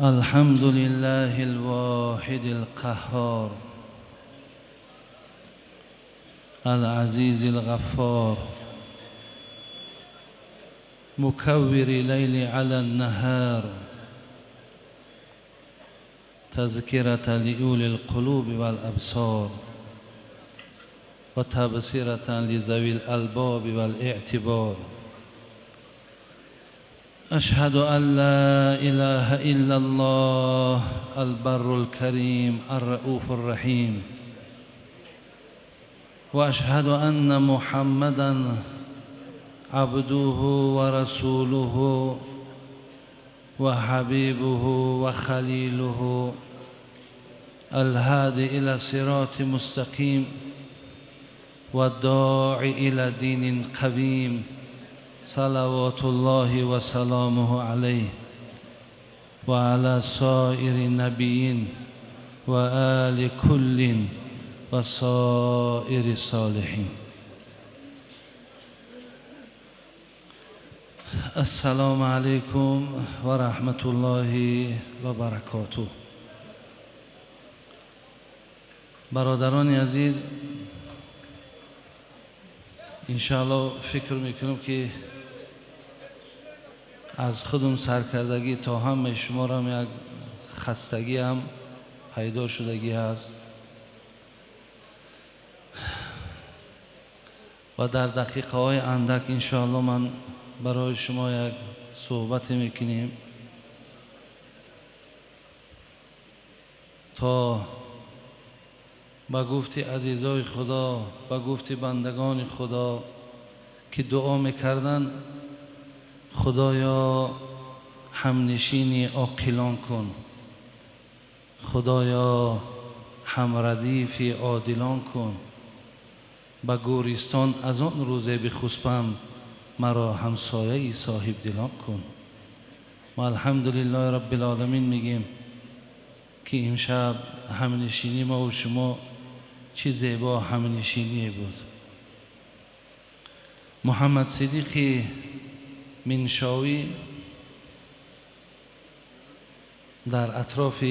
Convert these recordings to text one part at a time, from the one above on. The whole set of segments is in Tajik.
الحمد لله الواحد القهار العزيز الغفار مكور الليل على النهار تذكرة لأولي القلوب والأبصار وتبصرة لذوي الألباب والاعتبار. أشهد أن لا إله إلا الله البر الكريم الرؤوف الرحيم، وأشهد أن محمدا عبده ورسوله وحبيبه وخليله الهادي إلى صراط مستقيم والداعي إلى دين قويم، صلوات الله وسلامه عليه وعلى سائر النبيين وآل كل وسائر الصالحين. السلام عليكم ورحمة الله وبركاته. برادران عزیز، انشاءالله فکر میکنم که از خودم سرکردگی تا همه شما را یک خستگی هم پیدا شدگی هست و در دقیقه های اندک انشاءالله من برای شما یک صحبت میکنیم تا با گفتی عزیزای خدا، با گفتی بندگان خدا که دعا میکردن خدایا همنشینی عاقلان کن، خدایا همردیف عادلان کن، به گورستان از آن روزه بخسبم مرا همسایه صاحب دلان کن. ما الحمدلله رب العالمین میگیم که امشب همنشینی ما و شما چه زیبا همنشینی بود. محمد صدیقی منشاوی در اطراف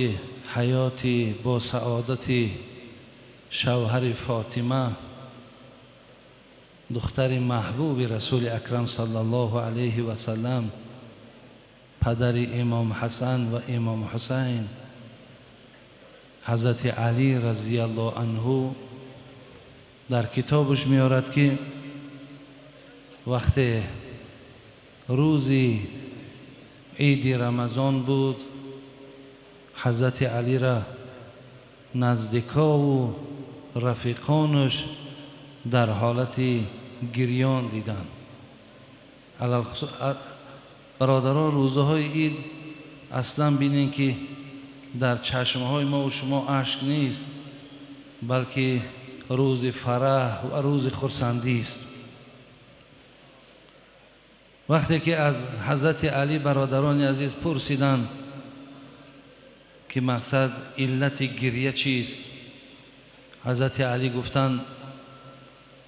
حیات با سعادت شوهر فاطمه دختر محبوب رسول اکرم صلی الله علیه و سلم، پدر امام حسن و امام حسین، حضرت علی رضی الله عنه، در کتابش میارد که وقت روزی عید رمضان بود، حضرت علی را نزدیکا و رفیقانش در حالت گریان دیدن. برادران، روزهای عید اصلا بینین که در چشمهای ما و شما اشک نیست، بلکه روز فرح و روز خرسندی است. وقتی که از حضرت علی برادران عزیز پرسیدند که مقصد علت گریه چیست، حضرت علی گفتند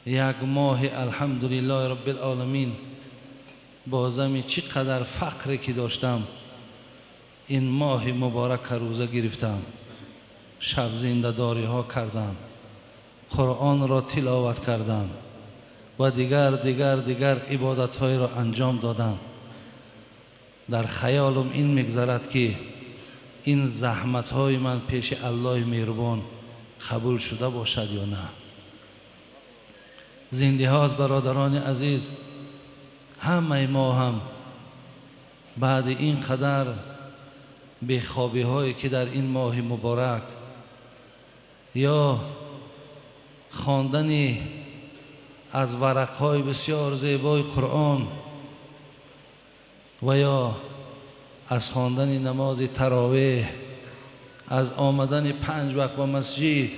یک ماه الحمدلله رب العالمین بازمی چی قدر فقری که داشتم این ماه مبارک روزه گرفتم، شب زنده داری ها کردم، قرآن را تلاوت کردم و دیگر دیگر دیگر عبادت های را انجام دادم. در خیالم این میگذرد که این زحمت های من پیش الله مهربان قبول شده باشد یا نه. زنده هاست برادران عزیز، همه ما هم بعد این قدر بیخوابی هایی که در این ماه مبارک یا خواندن از ورق های بسیار زیبای قرآن و یا از خواندن نماز تراویح، از آمدن 5 وقت به مسجد،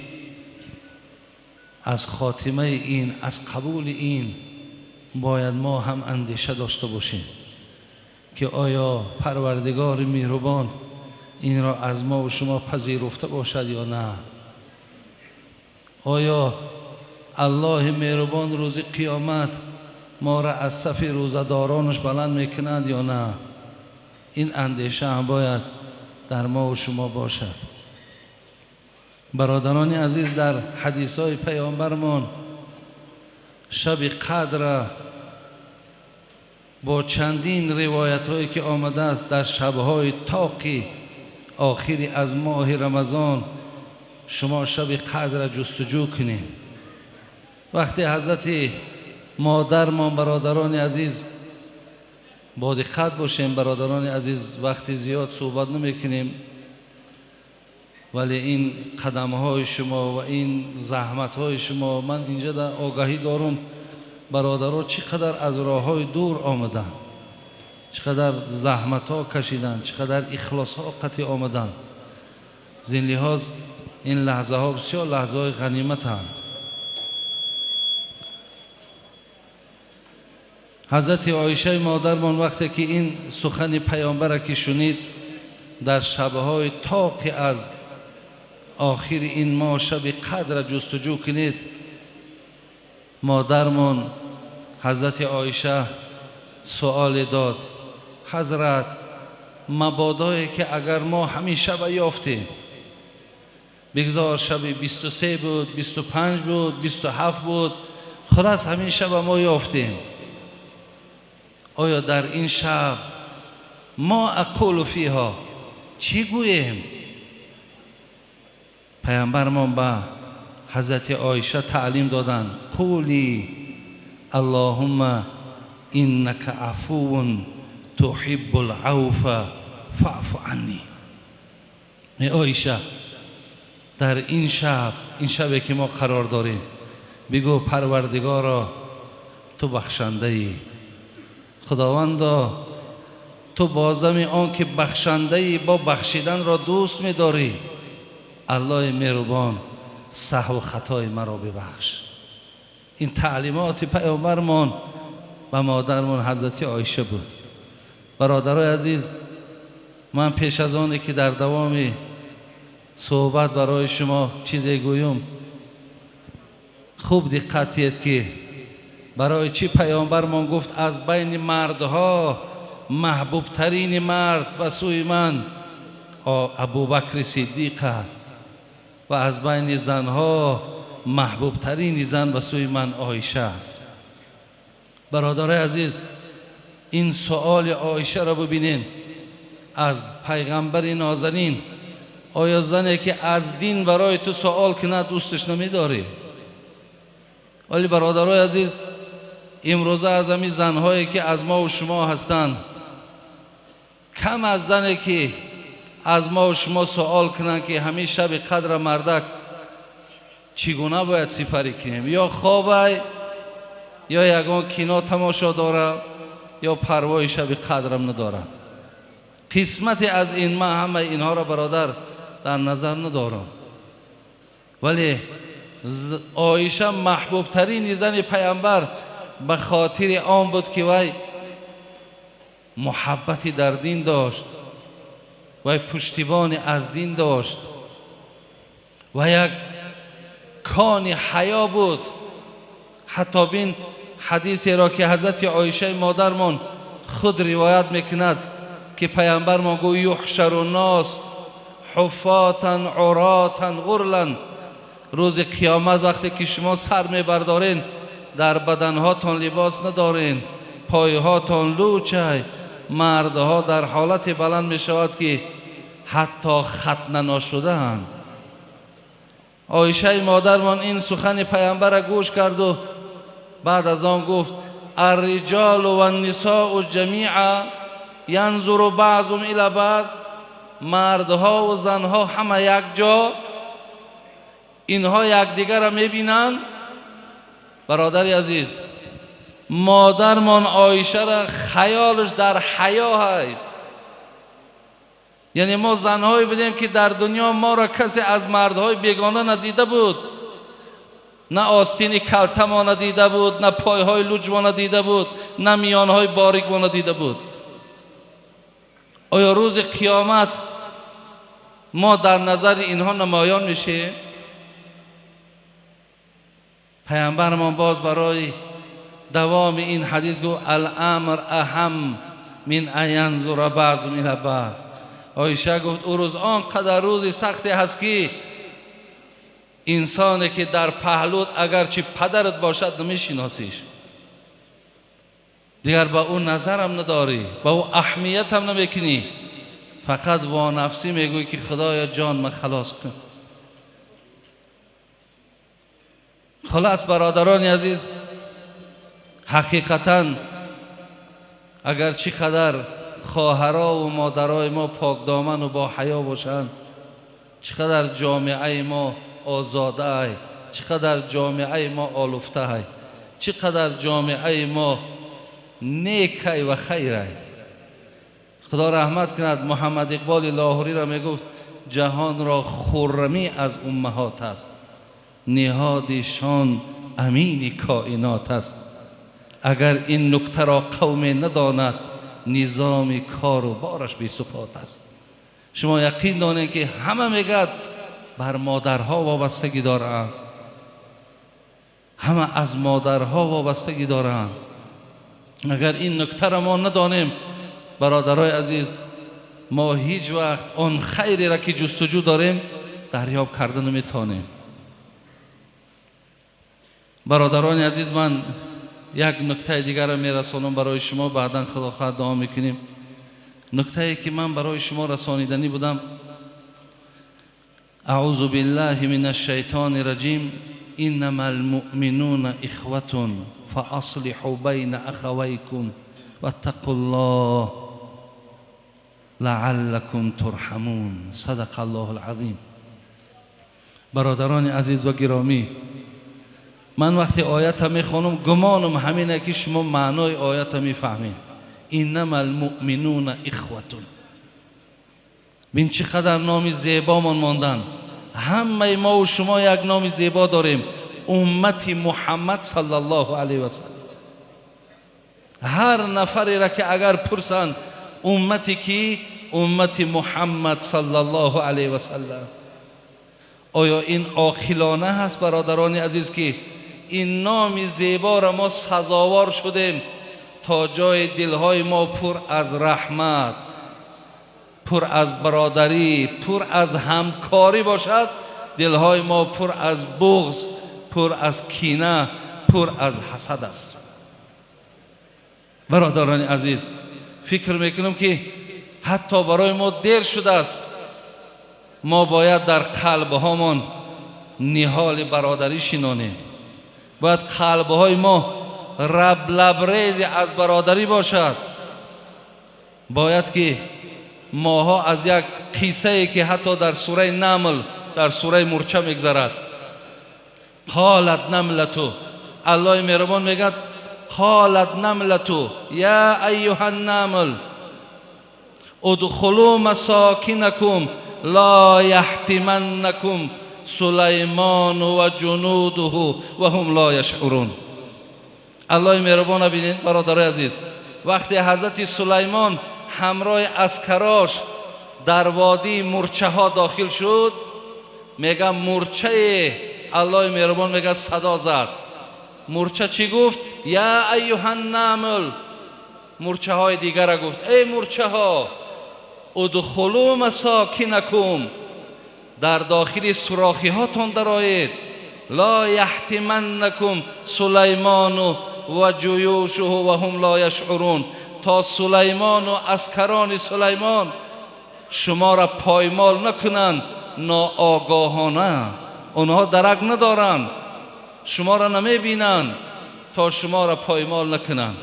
از خاتمه این، از قبول این باید ما هم اندیشه داشته باشیم که آیا پروردگار مهربان این را از ما و شما پذیرفته باشد یا نه. آیا الله مهربان روز قیامت ما را از صف روزه‌دارانش بلند میکند یا نه؟ این اندیشه هم باید дар мо ва шумо бошад. Бародарони азиз, дар ҳадисҳои паёмбармон шаби қадр бо чандин ривоятҳое ки омадааст, дар шабҳои тоқи охири аз моҳи Рамазон шумо шаби қадрро ҷустуҷӯ кунед. Вақте ҳазрати модармон, бародарони азиз, бо диққат бошем, бародарони азиз, вақти зиёд суҳбат намекунем, вале ин қадамҳои шумо ва ин заҳматҳои шумо, ман инҷа дар огаҳӣ дорум, бародаро чӣ қадар аз роҳҳои дур омаданд, чӣ қадар заҳматҳо кашиданд, чӣ қадар ихлосҳо қатъи омаданд. Зин лиҳоз ин лаҳзаҳо бисёр лаҳзаҳои ғаниматанд. Ҳазрати Оишаи модармон вақте ки ин сухани паёмбара ки шунид, дар шабҳои тоқи аз охири ин моҳ шаби қадрро ҷустуҷӯ кунед, модармон ҳазрати Оиша суоле дод: ҳазрат, мабодое ки агар мо ҳамин шаба ёфтем, бигзор шаби 23 буд, 25 буд, 27 буд, хулас ҳамин шаба мо ёфтем, оё дар ин шаб мо ақулу фиҳо чӣ гӯем? Паёмбармон ба ҳазрати Оиша таълим доданд: қули аллоҳумма иннака афувун туҳиббул авфа фаъфу анни. Эй Оиша, дар ин шаб, ин шабе ки мо қарор дорем, бигӯ: Парвардигоро, ту бахшандаӣ, Худовандо, ту бозами он ки бахшандаӣ, бо бахшиданро дӯст медорӣ, Аллоҳи меҳрубон, саҳву хатои маро бибахш. Ин таълимоти паёмбармон ба модармон ҳазрати Оиша буд. Бародарои азиз, ман пеш аз оне ки дар давоми суҳбат барои шумо чизе гӯям, хуб диққат диҳед ки барои чӣ паёмбармон гуфт: аз байни мардҳо маҳбубтарини мард ба сӯи ман Абубакри Сиддиқ аст ва аз байни занҳо маҳбубтарини зан ба сӯи ман Оиша аст. Бародарои азиз, ин суоли Оишаро бибинед аз пайғамбари нозанин: оё зане ки аз дин барои ту суол кунад, дӯсташ намедорӣ? Вале бародарои азиз, имрӯза аз ҳамин занҳое ки аз мо ва шумо ҳастанд, кам аз зане ки аз мо ва шумо суол кунанд ки ҳамин шаби қадра мардак чӣ гуна бояд сипарӣ кунем, ё хобай, ё ягон кино тамошо дора, ё парвои шаби қадрам надора. Қисмате аз ин ман ҳамаи инҳоро, бародар, дар назар надорам, вале Оиша маҳбубтарини зани паёмбар ба хотири он буд ки вай муҳаббати дар дин дошт, вай пуштибони аз дин дошт ва як кони ҳаё буд. Ҳатто бин ҳадисеро ки ҳазрати Оишаи модармон худ ривоят мекунад ки паёмбармон гӯ: юҳшару нос ҳуфотан уротан ғурлан. Рӯзи қиёмат вақте ки шумо сар мебардорен, дар баданҳотон либос надорен, пойҳотон лучай, мардҳо дар ҳолате баланд мешавад ки ҳатто хатна нашудаанд. Оишаи модармон ин сухани паёмбарро гӯш карду баъд аз он гуфт: арриҷолу ваннисоу ҷамиа янзуру баъзум ила баъз. Мардҳову занҳо ҳама якҷо, инҳо якдигарро мебинанд. Бародари азиз, модармон Оишаро хаёлаш дар ҳаё ҳай. Яъне мо занҳое будем ки дар дунё моро касе аз мардҳои бегона надида буд, на остини калтамо надида буд, на пойҳои луҷмо надида буд, на миёнҳои борикмо надида буд. Оё рӯзи қиёмат мо дар назари инҳо намоён мешем? Паёмбармон боз барои давоми ин ҳадис гуфт: аламр аҳам мин ан янзура баъзум ила баъз. Оиша гуфт ӯ рӯз он қадар рӯзи сахте ҳаст ки инсоне ки дар паҳлӯт агарчи падарат бошад намешиносиш, дигар ба ӯ назарам надорӣ, ба ӯ аҳамиятам намекунӣ, фақат вонафсӣ мегӯӣ ки худоё ҷон ман халос кун. Хулас бародарони азиз, ҳақиқатан агар чӣ қадар хоҳаро ва модарои мо покдоман ва бо ҳаё бошанд, чӣ қадар ҷомеаи мо озодаай, чӣ қадар ҷомеаи мо олуфтаай, чӣ қадар ҷомеаи мо некай ва хайрай. Худо раҳмат кунад Муҳаммад Иқболи Лоҳуриро мегуфт ҷаҳонро хуррамӣ аз уммаҳот аст, ниҳодишон амини коинот аст. Агар ин нуктаро қавме надонад, низоми кору бораш бесупот аст. Шумо яқин донед ки ҳама мегӯяд бар модарҳо вобастагӣ доранд, ҳама аз модарҳо вобастагӣ доранд. Агар ин нуктаро мо надонем, бародарои азиз, мо ҳеҷ вақт он хайреро ки ҷустуҷӯ дорем дарёб карда наметавонем. Бародарони азиз, ман як нуктаи дигарро мерасонам барои шумо, баъдан худо хоҳад дуо мекунем. Нуктае ки ман барои шумо расониданӣ будам, аъузу биллаҳи минаш шайтони раҷим, иннамал муъминуна ихватун фааслиҳу байна ахавайкум ваттақуллоҳ лааллакум турҳамун. Садақаллоҳул азим. Бародарони азиз ва гиромӣ, ман вақте оята мехонам, гумонам ҳамине ки шумо маънои оята мефаҳмед. Иннамал муъминуна ихватун. Бин чӣ қадар номи зебомон мондан. Ҳамаи мо ва шумо як номи зебо дорем, уммати Муҳаммад саллаллоҳу алайҳи васаллам. Ҳар нафареро ки агар пурсанд уммати ки, уммати Муҳаммад саллаллоҳу алайҳи васаллам. Оё ин оқилона ҳаст бародарони азиз ки ин номи зеборо мо сазовор шудем то ҷои дилҳои мо пур аз раҳмат, пур аз бародарӣ, пур аз ҳамкорӣ бошад, дилҳои мо пур аз буғз, пур аз кина, пур аз ҳасад аст. Бародарони азиз, фикр мекунам ки ҳатто барои мо дер шудааст. Мо бояд дар қалбҳомон ниҳоли бародарӣ шинонем. Бояд қалбҳои мо лабрези аз бародарӣ бошад. Бояд ки моҳо аз як қиссае ки ҳатто дар сураи Намл, дар сураи мурча мегзарад, қолат намлату, Аллоҳи меҳрубон мегӯяд қолат намлату я айюҳа намл удхулу масокинакум ла яҳтиманнакум Сулаймону ва ҷунудуҳу ва ҳум ла яшъурун. Аллоҳи меҳрубона бинед бародарои азиз, вақте ҳазрати Сулаймон ҳамроҳи аскарош дар водии мурчаҳо дохил шуд, мега мурчае, Аллоҳи меҳрубон мега садо зад. Мурча чӣ гуфт? Я айюҳан намл. Мурчаҳои дигара гуфт: эй мурчаҳо, удхулу масокинакум, дар дохили сурохиҳотон дароед. Ла яҳтиманнакум Сулаймону ва ҷуюшуҳу ва ҳум ла яшъурун. То Сулаймону аскарони Сулаймон шуморо поймол накунанд ноогоҳона. Онҳо дарак надоранд, шуморо намебинанд, то шуморо поймол накунанд.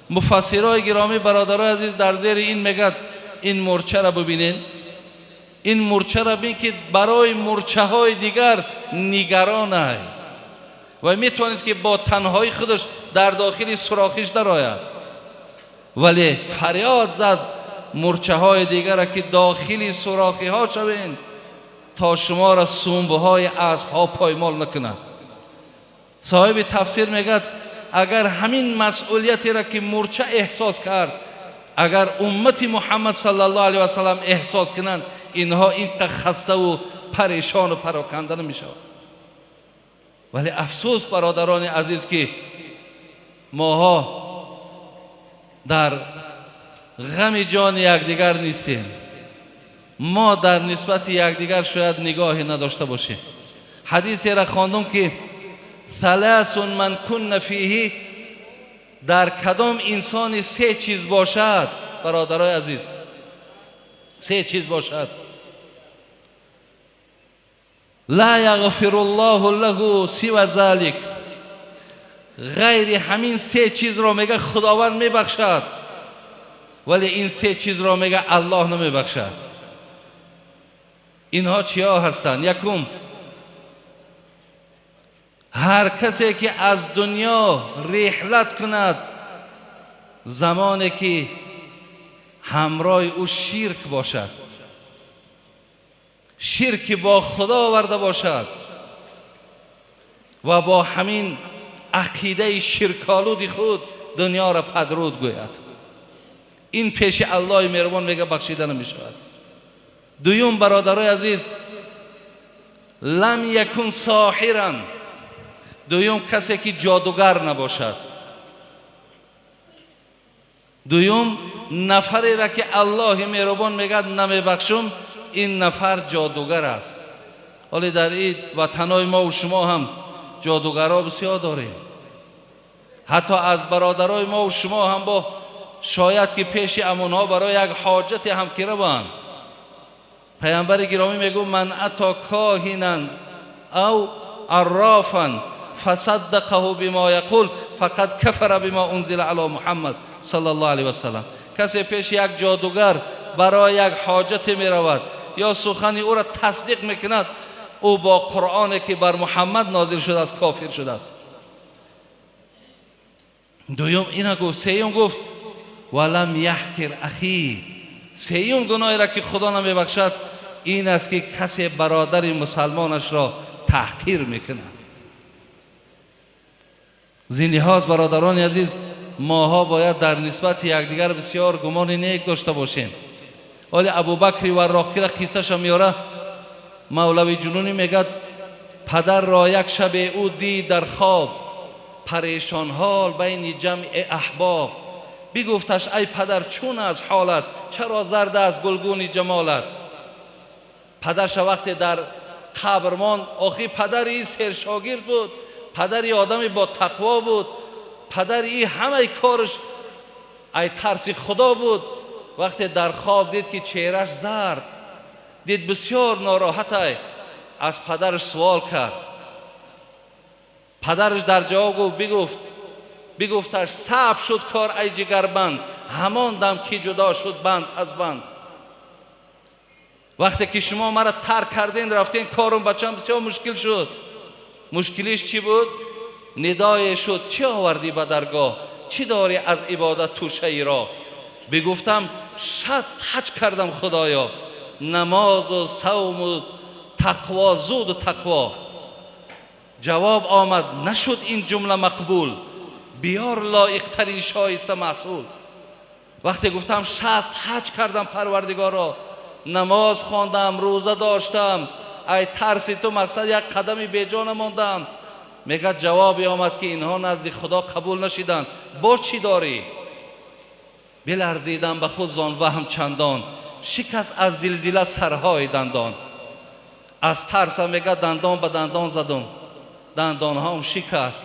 Муфассирои гиромӣ, бародарои азиз, дар зери ин мегӯяд ин мурчаро бибинед, ин мурчаро бин ки барои мурчаҳои дигар нигаронай ва метавонист ки бо танҳои худаш дар дохили сурохиш дарояд, вале фарёд зад мурчаҳои дигарро ки дохили сурохиҳо шавед то шуморо сумбҳои аспҳо поймол накунад. Соҳиби тафсир мегӯяд агар ҳамин масъулиятеро ки мурча эҳсос кард, агар уммати Муҳаммад саллаллоҳу алайҳи васаллам эҳсос кунанд, инҳо инқадр хаставу парешону пароканда намешаванд. Вале афсӯс бародарони азиз ки моҳо дар ғами ҷони якдигар нестем. Мо дар нисбати якдигар шояд нигоҳе надошта бошем. Ҳадисеро хондум, ки ثلاث من كن فيه, дар кадом инсони се чиз бошад, бародарои азиз, се чиз бошад, لا يغفر الله له سوى ذلك, ғайри ҳамин се чизро, мега, Худованд мебахшад, вале ин се чизро, мега, Аллоҳ намебахшад. Инҳо чиҳо ҳастанд? Якум, ҳар касе ки аз дунё реҳлат кунад, замоне ки ҳамроҳи ӯ ширк бошад, ширки бо Худо оварда бошад ва бо ҳамин ақидаи ширколуди худ дунёро падруд гӯяд, ин пеши Аллоҳи меҳрубон, мега, бахшида намешавад. Дуюм, бародарои азиз, لم يكن ساحرا, дуюм, касе ки ҷодугар набошад. Дуюм нафареро ки Аллоҳи меҳрубон мегӯяд, намебахшум, ин нафар ҷодугар аст. Ҳоле дар ин ватанҳои мову шумо ҳам ҷодугарҳо бисёр дорем. Ҳатто аз бародарои мову шумо ҳам бо шояд ки пеши амонҳо барои як ҳоҷате ҳам ки раванд. Паямбари гиромӣ мегӯ: من أتى كاهنا أو عرافا فصدقه بما يقول فقد كفر بما أنزل على محمد صلى الله عليه وسلم. Касе пеши як ҷодугар барои як ҳоҷате меравад ё сухани ӯро тасдиқ мекунад, ӯ бо Қуръоне ки бар Муҳаммад нозил шудааст, кофир шудааст. Дуюм ина гуфт. Сеюм гуфт: ولم يحقر أخيه. Сеюм гуноҳеро ки Худо намебахшад, ин аст, ки касе бародари мусалмонашро таҳқир мекунад. Зин лиҳоз, бародарони азиз, моҳо бояд дар нисбати якдигар бисёр гумони нек дошта бошем. Ҳоли Абубакри Варроқира қиссаша меёра Мавлави Ҷунунӣ, мегӯяд: падарро як шабе ӯ дид дар хоб, парешонҳол байни ҷамъи аҳбоб. Бигуфташ: «Ай падар, чун аст ҳолат? Чаро зард аст гулгуни ҷамолат?» Падарша вақте дар қабр монд, охи падари сершогирд буд, падари одами бо тақво буд, падари и ҳамаи корш ай тарси Худо буд. Вақте дар хоб дид, ки чеҳраш зард, дид, бисёр нороҳатай. Аз падараш суол кард. Падараш дар ҷавоб гуфт, бигуфташ: «Саб шуд кор, ай ҷигарбанд, ҳамон дам ки ҷудо шуд банд аз банд. Вақте ки шумо мара тарк карден, рафтен, корум, бачам, бисёр мушкил шуд». Мушкилиш чӣ буд? Нидое шуд: «Чӣ овардӣ ба даргоҳ? Чӣ дорӣ аз ибодат тӯшаи роҳ?» Бигуфтам: «60 ҳаҷ кардам, Худоё, намозу савму тақво, зуду тақво». Ҷавоб омад: «Нашуд ин ҷумла мақбул, биёр лоиқтарин шоиста маҳсул». Вақте гуфтам: «60 ҳаҷ кардам, Парвардигоро, намоз хондам, рӯза доштам, ай тарси ту, мақсад, як қадами беҷо намондам», мегӯяд, ҷавобе омад, ки инҳо назди Худо қабул нашиданд, бо чӣ дорӣ? Биларзидам ба худ зон ваҳм чандон, шикаст аз зилзила сарҳои дандон. Аз тарсам, мегӯяд, дандон ба дандон задум, дандонҳом шикаст.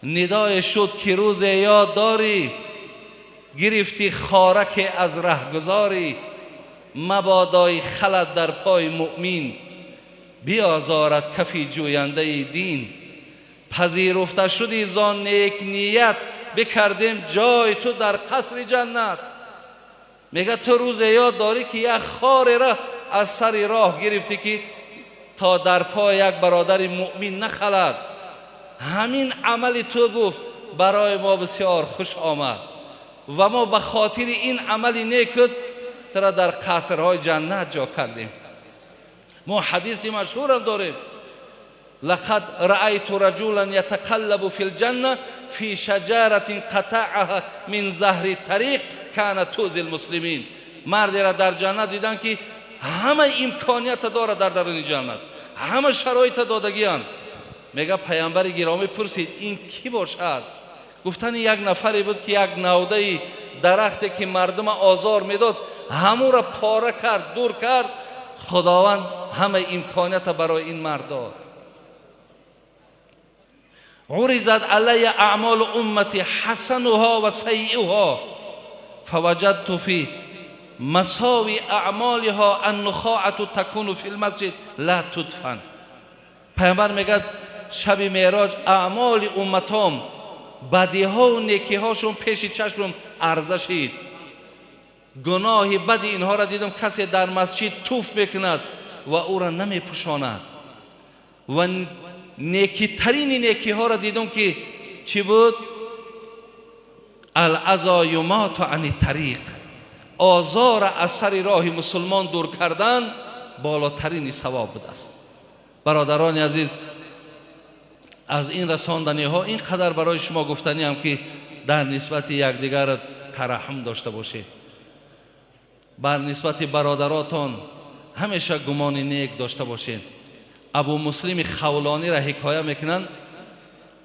Нидое шуд, ки рӯзе ёд дорӣ, гирифтӣ хораке аз раҳгузорӣ? Мабодои халат дар пои муъмин, биозорад кафи ҷӯяндаи дин. Пазируфта шуди зон некният, бикардем ҷой ту дар қасри ҷаннат. Мега, ту рӯзе ёд дорӣ, ки як хореро аз сари роҳ гирифтӣ, ки то дар пои як бародари муъмин нахалад? Ҳамин амали ту, гуфт, барои мо бисёр хуш омад ва мо ба хотири ин амали некут тура дар қасрҳои ҷаннат ҷо кардем. Мо ҳадиси машҳурам дорем: لقد رأيت رجلا يتقلب في الجنة في شجرة قطعها من ظهر الطريق كانت تؤذي المسلمين. Мардеро дар ҷаннат диданд, ки ҳама имконията дорад, дар даруни ҷаннат ҳама шароита додагианд. Мега, паямбари гиромӣ пурсид: «Ин кӣ бошад?» Гуфтани, як нафаре буд, ки як навдаи дарахте, ки мардума озор медод. ҳамура пора кард, дур кард. Худованд ҳама имконията барои ин мард дод. عرضت علی اعمال امتی حسنها و سیئها فوجدت فی مساوی اعمالها النخاعة تکون فی المسجد لا تدفن. پیامبر میگه شب معراج اعمال امتام، بدیها و نیکیهاشون پیش چشمم عرضه شد. گناه بد اینها را دیدم، کسی در مسجد توف میکند و او را نمیپوشاند. و نیکی ترین نیکی ها را دیدم که چی بود؟ الاذی یمات عن الطریق، آزار از سر راه مسلمان دور کردن بالاترین ثواب بوده است. برادران عزیز، از این رساندنی ها اینقدر برای شما گفتنی هم که در نسبت یکدیگر ترحم داشته باشید، بر نسبت برادراتان همیشه گمان نیک داشته باشید. ابو مسلم خولانی را حکایه میکنن،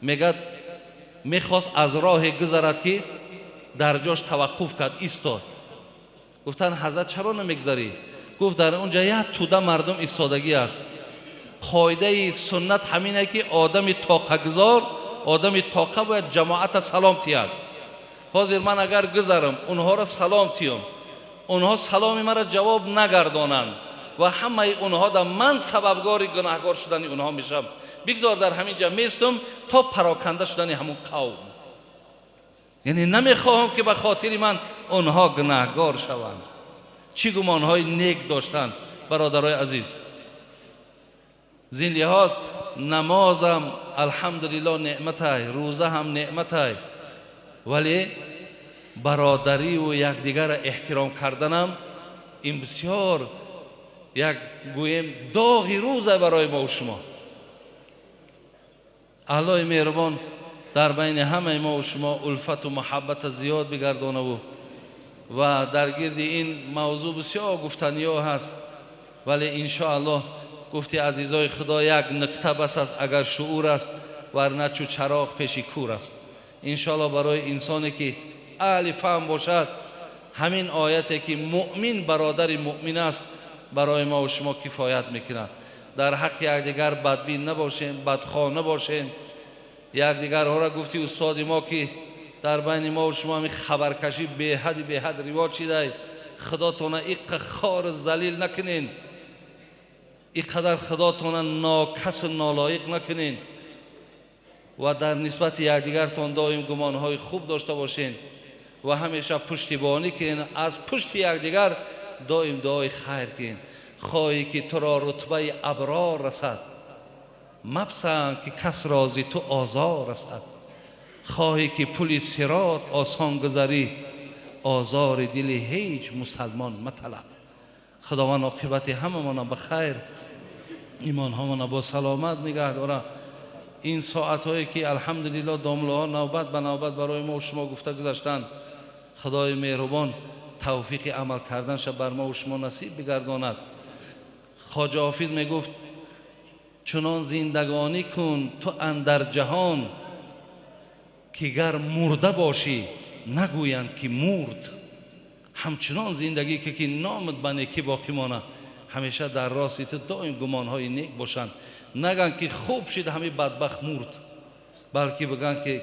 میگد میخواست از راه گذرد که در جاش توقف کرد، ایستاد. گفتن حضرت چرا نمیگذری؟ گفت در اونجا یک توده مردم ایستادگی است. قاعده سنت همینه که آدم طاقه گذار، آدم طاقه باید جماعت سلام تید. حاضر من اگر گذرم اونها را سلام تیم، اونها سلام مرا جواب نگردانند و همه اونها در من سببگار گناهگار شدن اونها میشم. بگذار در همین جا میستم تا پراکنده شدن همون قوم. یعنی نمیخواهم که به خاطر من اونها گناهگار شوند. چی گمانهای نیک داشتن برادرای عزیز. زین لحاظ نمازم الحمدلله نعمت، روزه هم نعمت، ولی برادری و یکدیگر احترام کردنم این بسیار یک گویم داغی روزه برای ما و شما. الله مهربان در بین همه ما و شما الفت و محبت زیاد بگردانه و در گرد این موضوع بسیار گفتنی ها هست، ولی انشاءالله گفتی عزیزای خدا یک نکته بس است اگر شعور است، ورنه چو چراغ پیش کور است. انشاءالله برای انسانی که اهل فهم باشد همین آیتی که مؤمن برادر مؤمن است برای ما و شما کفایت میکند. در حق یکدیگر بدبین نباشیم، بدخواه نباشیم. یکدیگرها را گفتی استاد ما که در بین ما و شما همین خبرکشی به حد رواج شده، خداتون ایق خار ذلیل نکنین، اینقدر خداتون ناکس و نالایق نکنین و در نسبت یکدیگرتان دائم گمانهای خوب داشته باشین و همیشه پشتیبانی کنین، از پشت یکدیگر دائم دعای خیر کنین. خواهی که تو را رتبه ابرار رسد، مپسند که کس رازی تو آزار رسد. خواهی که پل صراط آسان گذری، آزار دل هیچ مسلمان مطلب. خداوند عاقبت همه به خیر، ایمان هامون با سلامت نگه داره. این ساعت هایی که الحمدلله داملاها نوبت به نوبت برای ما و شما گفته گذشتند، خدای مهربان توفیق عمل کردنش بر ما و شما نصیب بگرداند. خواجه حافظ میگفت چنان زندگانی کن تو اندر جهان، که گر مرده باشی نگویند که مرد. همچنان زندگی که نامت به نیکی باقی مانه، همیشه در راستی تو دائم گمانهای نیک باشند. نگن که خوب شد همه بدبخت مرد، بلکه بگن که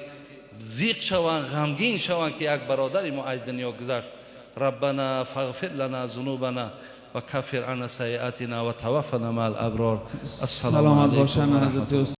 زیق شوند، غمگین شوند که یک برادر ما از دنیا گذشت. ربنا فاغفر لنا ذنوبنا و کفر عنا سیئاتنا و توفنا مع الابرار. السلام علیکم.